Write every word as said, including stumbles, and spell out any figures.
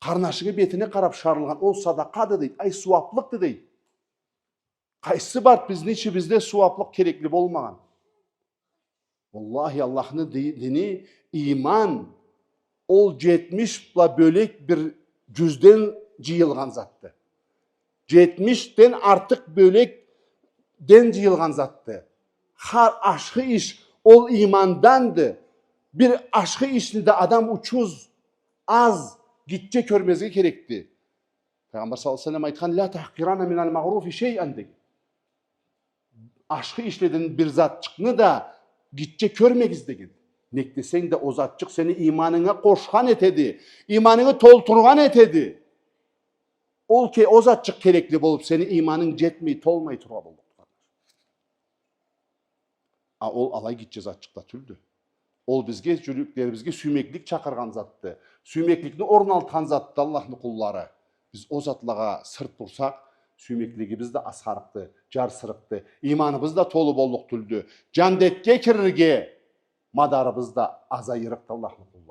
Къарнашынгы бетине къарап шарылгъан, ол садакъады дейди, ай, сууаплыкъды дейди. Къайсы бар бизни ичибизде сууаплыкъ керекли болмагъан? Валлахи, Аллахны ди-, дини, иман, ол джетмиш бла бёлек бир джюзден джыйылгъан затды. Джетмишден артыкъ бёлекден джыйылгъан затды. Хар ашхы иш ол иманданды. Бир ашхы ишни да адам учуз, аз, гитче кёрмезге керекди. Пайгъамбар саллаллаху алейхи ва саллам айтхан: «Ля тахкъиранна миналь маъруфи шейан», — деген. Ашхы ишледен бир затчыкъны да гитче кёрмегиз деген. Нек десенг да, ол затчыкъ сени иманынга къошхан этеди, иманынгы толтургъан этеди. Ол ке-, ол затчыкъ керекли болуп, сени иманынг джетмей, толмай тургъа боллукъду. А ол алай гитче затчыкъ да тюлдю. Ол бизге, джюреклерибизге сюймеклик чакъыргъан затды. Сюймекликни орналтхан затды, Аллахны къуллары. Биз ол затлагъа сырт бурсакъ, сюймеклигибиз да асхарыкъды, джарсырыкъды. Иманыбыз да толу боллукъ тюлдю. Джандетге кирирге мадарыбыз да азайырыкъды, Аллахны къуллары.